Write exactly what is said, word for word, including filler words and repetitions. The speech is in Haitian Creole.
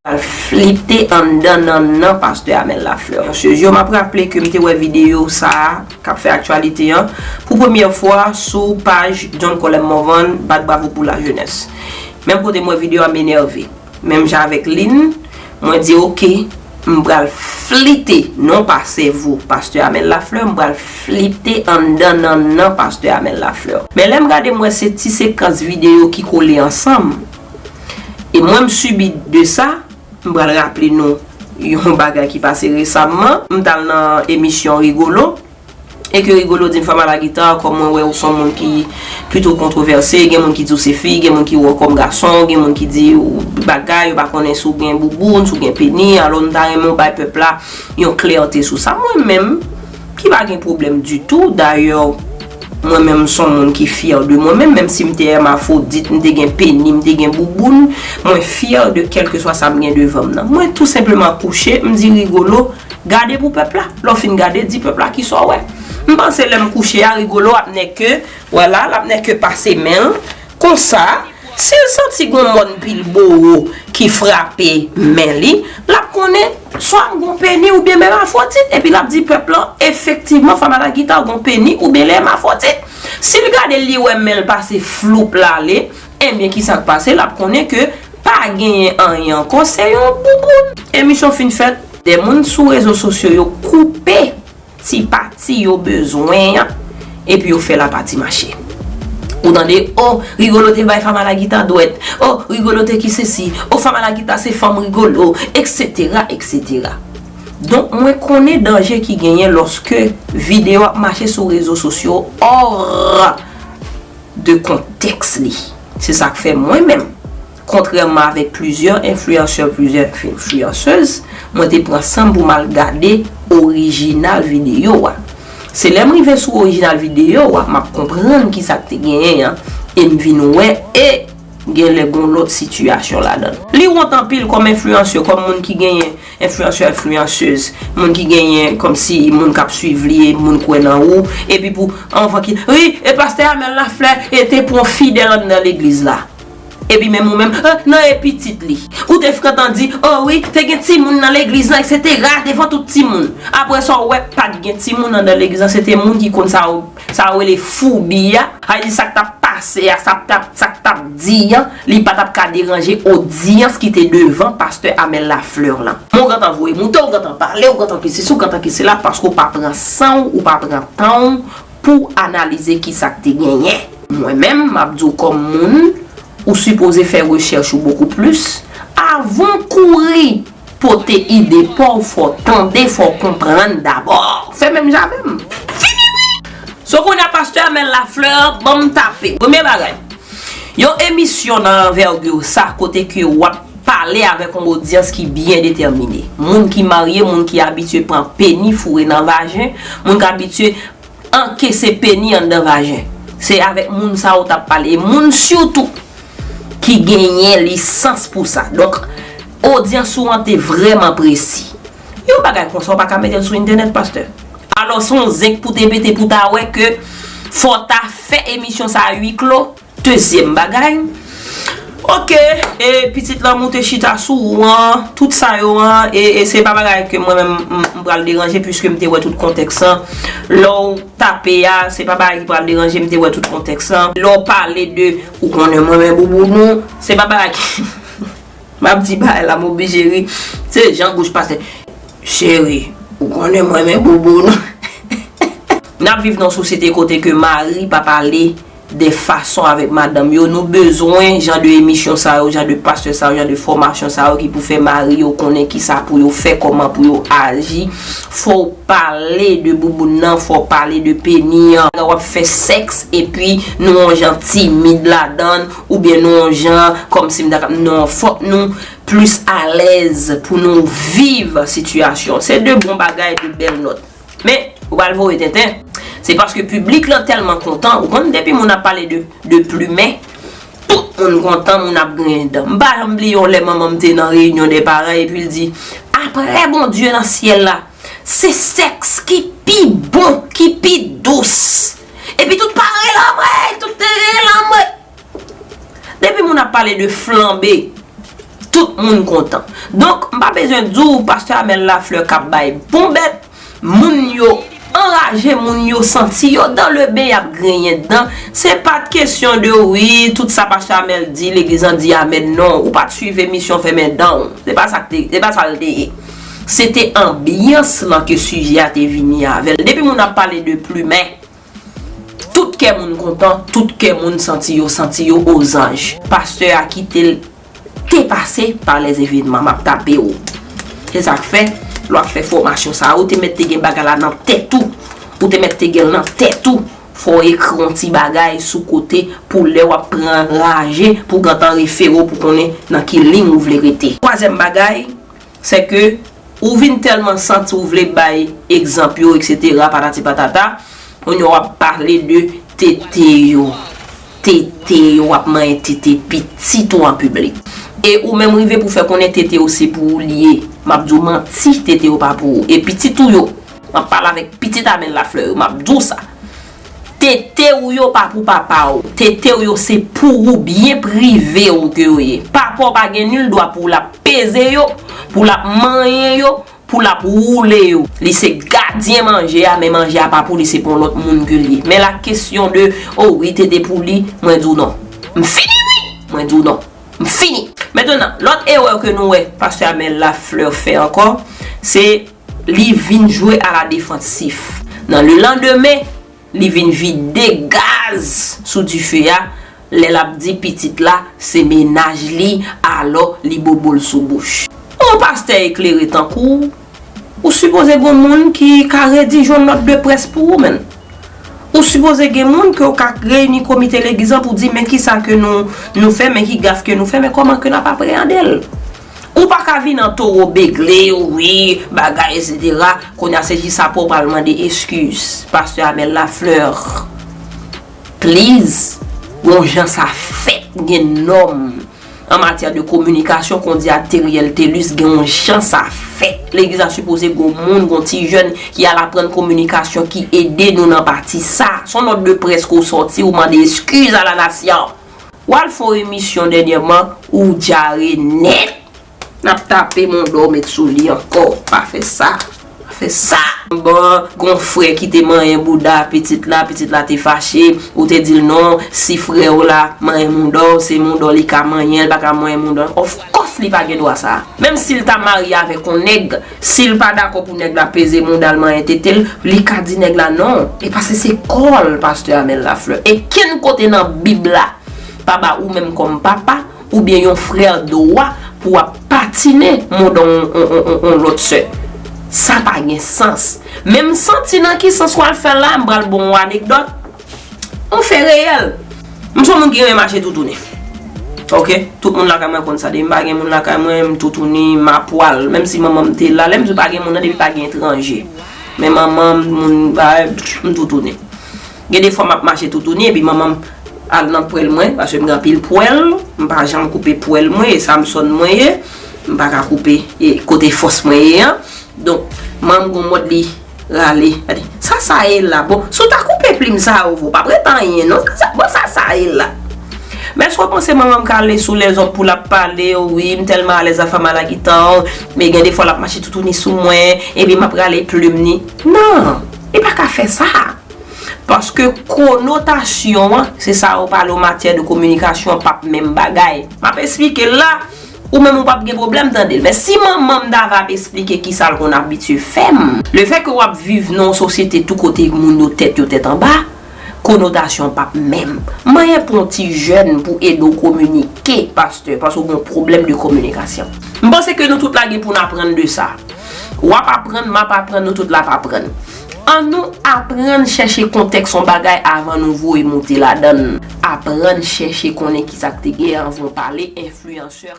Al flite anndan nannan pastè Amel Lafleur. Ansye yo, m ap raple ke m te wè videyo sa a k ap fè aktyalite an pou premyè fwa sou paj John Colem Morvan, Bat Bravo pou Lajenès. Menm kote m wè videyo a, m enève. Menm jan avèk Lynn, mwen di, "Oke, m pral flite non pa sèvo pastè Amel Lafleur, m pral flite anndan nannan pastè Amel Lafleur." Men lè m gade, m wè se ti sekans videyo ki kole ansanm. E mwen, m sibi de sa, m pral raple nou yon bagay ki pase resamman. M t al nan emisyon Rigolo, e ke Rigolo di m, "Fanm a la gita, kòm mwen wè ou se yon moun ki pito kontwovèse, gen moun ki di w se fi, gen moun ki wè w kòm gason, gen moun ki di w bagay, yo pa konnen si w gen bouboun, si w gen peni, alò m ta renmen w bay pèp la yon klète sou sa." Mwen menm, ki pa gen pwoblèm ditou, dayè, mwen menm, m se yon moun ki fyè de mwen menm, menm si m te èmafwodit, m te gen peni, m te gen bouboun, mwen fyè de kèlkeswa sa m gen devan m nan. Mwen tou senpleman kouche, m di, "Rigolo, gade pou pèp la." Lè w fin gade, di pèp la kisa w wè. M panse lè m kouche a, Rigolo ap nèke, wè la, l ap nèke pase men l konsa. Si l santi gon mòn pil bowo ki frape men li, l ap konnen swa m gon peni oubyen m èmafwodit, epi l ap di pèp lan, "Efektivman, fanm a la gita gon peni oubyen l èmafwodit." Si l gade l, li wè men l pase floup l ale, ebyen, kisa k pase? L ap konnen ke pa genyen anyen ankò, se yon bouboun. Emisyon fin fèt, de moun sou rezo sosyo yo koupe ti pati yo bezwen an, epi yo fè lapati mache. Ou tande, "O, Rigolo te bay fanm a la gita dwèt. O, Rigolo te ki sesi. O, fanm a la gita se fanm Rigolo," etsetera, etsetera. Donk, mwen konnen danje ki genyen lòske videyo ap mache sou rezo sosyo hors de kontèks li. Se sa k fè mwen menm, kontrèman avèk plizyè enfliyansè, plizyè enfliyansèz, mwen te pran san m pou m al gade orijinal videyo a. Se lè m rive sou orijinal videyo a, m ap konprann kisa k te genyen an, e m vin wè, e genlè gon lòt sitiyasyon ladan l. Li wont anpil kòm enfliyansè, kòm moun ki genyen enfliyansè, enfliyansèz, moun ki genyen kòmsi moun k ap swiv li, e moun kwè nan ou, epi pou anvan ki, wi, e pastè Amel Laflè e te pran fidèl anndan legliz la. Epi menm ou menm, eh, nan e pitit li. Ou te frektan di, o wi, te gen timoun nan legliz lan, etsetera, devan tout timoun. Apre sa, ou wè, pa t gen timoun anndan legliz lan, se te moun ki konn sa, sa yo rele foubi a. Sa vle di sa k t ap pase a, sa k t ap, sa k t ap di an, li pa t ap ka deranje odyans ki te devan pastè Amel Lafleur lan. Men w gentan voye moute, w gentan pale, w gentan ki sesi, w gentan ki sela, paske w pa pran san w, ou pa pran tan w pou analize kisa k te genyen. Mwen menm, m ap di w kòm moun, ou sipoze fè rechèch ou bokou plis avan w kouri pote ide pa w, fò w tande, fò w konprann dabò. Fè menm jan avè m. Fini wi! So kounye a pastè Amel Lafleur, ban m tape. Premye bagay, yon emisyon nan anvègi sa kote ke w ap pale avèk yon odyans ki byen detèmine. Moun ki marye, moun ki abitye pran peni foure nan vajen, moun ki abitye ankese peni anndan vajen. Se avèk moun sa yo w t ap pale. E moun sitou ki genyen lisans pou sa. Donk, odyans ou an te vrèman presi. Yon bagay konsa, ou pa ka mete l sou entènèt, pastè. Alò, se yon zenk pou te mete pou ta wè ke fò w ta fè emisyon sa a wi klo. Dezyèm bagay, oke, e pitit lanmou te chita sou ou an, tout sa yo an, e, e se pa bagay ke mwen menm m, m pral deranje, piske m te wè tout kontèks lan. Lè w tape a, se pa bagay ki pral deranje, m te wè tout kontèks lan. Lè w pale de, ou konnen mwen men bouboun ou, se pa bagay ki, m ap di bagay la, m oblije ri. Se jan bouch pastè. Cheri, ou konnen mwen men bouboun ou. N ap viv nan yon sosyete kote ke mari pa pale de fason avèk madanm yo. Nou bezwen jan de emisyon sa yo, jan de pastè sa yo, jan de fòmasyon sa yo ki pou fè mari yo konnen kisa pou yo fè, kòman pou yo aji. Fò w pale de bouboun nan, fò w pale de peni an. W ap fè sèks epi nou yon jan timid ladan l, oubyen nou yon jan kòmsi m ta ka, non, fòk nou plis alèz pou nou viv sitiyasyon. Se de bon bagay, de bèl nòt. Men, ou pral voye tenten. Se paske piblik lan tèlman kontan, ou konn depi moun ap pale de, de plimen, tout moun kontan, moun ap griyen dan. M pa janm bliye yon lè manman m te nan reyinyon de paran epi l di, "Apre Bondye nan syèl la, se sèks ki pi bon, ki pi dous." Epi tout paran rele anmwey, tout te rele anmwey. Pale de flanbe. Tout moun kontan. Donk, m pa bezwen di w, pastè Amel Lafleur k ap bay bon bèt, moun yo anraje, moun yo santi yo dans le bain, y ap griyen dan. Se pa t kesyon de wi, tout sa pastè Amel di, legliz lan di amèn, non. Ou pa t swiv emisyon fèmen dan w. Se pa sa k te, se pa sa l te ye. Se te anbyans lan ke sijè a te vini avè l. Depi moun ap pale de plimen, tout kè moun kontan, tout kè moun santi yo, santi yo ozanj. Pastè a kite l te pase pa lèzevenman, m ap tape w. Se sa k fè, lè w ap fè fòmasyon sa a, ou te mèt te gen bagay la nan tèt ou. Ou te mèt te gen l nan tèt ou. Fò w ekri yon ti bagay sou kote pou lè w ap pran raje, pou w gentan refere w pou konnen nan ki liy ou vle rete. Twazyèm bagay, se ke ou vin tèlman santi w vle bay egzanp yo, etsetera, patati patata, kounye a w ap pale de tete yo. Tete yo, w ap manyen tete pitit ou an piblik. E ou menm rive pou fè konnen tete yo se pou ou li ye. M ap di w manti, tete yo pa pou ou. E pitit ou yo, m ap pale avèk pitit Amel Lafleur yo, m ap di w sa. Tete ou yo pa pou papa w. Tete w yo se pou ou, byen prive w ke yo ye. Papa w pa gen nil dwa pou l ap peze yo, pou l ap manyen yo, pou l ap woule yo. Li se gadyen manje a, men manje a pa pou li, se pou yon lòt moun ke l ye. Men la kesyon de, o wi, tete pou li, mwen di w non. M fini wi! Mwen di w non. M fini. Mentnan, lòt erè ke nou wè pastè Amel Lafleur fè ankò, se li vin jwe aladefansif. Nan le landemen, li vin vide gaz sou dife a, lè l ap di pitit la se mennaj li, alò li bobo l sou bouch. Yon pastè eklere tankou w, ou sipoze gon moun ki ka redije yon nòt de près pou ou, menn. Ou sipoze gen moun ke w ka reyini komite legliz lan pou di, men kisa ke nou, nou fè, men ki gaf ke nou fè, men kòman ke n ap apreyande l. Ou pa ka vin an towo begle, wi, bagay, etsetera. Kounye a se jis apre w pral mande eskiz. Pastè Amel Lafleur, please, gon jan sa fèt, gen nòm. An matyè de kominikasyon, kon di a Theriel Thelus, gen yon jan sa fèt. Legliz la sipoze gon moun, gon ti jèn ki al aprann kominikasyon, ki ede nou nan pati sa. Se yon nòt de près ke w sòti, ou mande eskiz a la nasyon. W al fè yon emisyon dènyèman, ou dyare nèt. N ap tape monda w met sou li ankò. Pa fè sa. Pa fè sa. Bon, gon frè ki te manyen bouda pitit la, pitit la te fache, ou te di l non, si frè w la manyen monda w, se monda w li ka manyen, l pa ka manyen monda w. Of course, li pa gen dwa sa. Menm si l ta marye avèk yon nèg, si l pa dakò pou nèg la peze monda l, manyen tete l, li ka di nèg la non. E paske se kò l, pastè Amel Lafleur. E kenn kote nan Bib la pa ba ou menm kòm papa, oubyen yon frè dwa pou w ap patinen monda yon, yon, yon, yon, yon lòt sè. Sa pa gen sans. Men m santi nan ki sans w al fè l la, m pral ba w yon anekdòt. Yon fè reyèl. M se yon moun ki renmen mache toutouni. Oke? Tout moun lakay mwen konn sa. Depi m pa gen moun lakay mwen, m toutouni, m apwal. Menm si manman m te la, lè m di w pa gen moun nan, depi pa gen etranje. Men manman m, moun, bagay, m toutouni. Gen de fwa m ap mache toutouni, epi manman m al nan pwèl mwen, paske m gen anpil pwèl, m pa janm koupe pwèl mwen, e Samsonn mwen ye, m pa ka koupe, e kote fòs mwen ye an. Donk, manman m gon mòd li rale, gade, sa sa ye la, bon, si w ta koupe plim sa yo, w p ap ret anyen, non, sa, bon, sa sa ye la. Men èske w panse manman m ka ale sou lèzòm pou l ap pale, wi, m tèlman alèz a fè m a la gita, men gen de fwa l ap mache toutouni sou mwen, epi m ap rale plim ni. Non, li pa ka fè sa. Paske konotasyon an, se sa yo pale w matyè de kominikasyon, p ap menm bagay. M ap esplike l la, ou menm ou p ap gen pwoblèm tande l. Men si manman m ta va ap esplike kisa l konn abitye fè m. Lefètke w ap viv nan yon sosyete tou kote moun yo tèt yo tèt anba, konotasyon p ap menm. Manyen pou yon ti jèn pou ede w kominike, pastè, paske w gen yon pwoblèm de kominikasyon. M panse ke nou tout la gen pou n aprann de sa. W ap aprann, m ap aprann, nou tout la ap aprann. Annou aprann chèche kontèks yon bagay avan nou voye moute ladan l. Aprann chèche konnen kisa k te gen avan w pale, enfliyansè,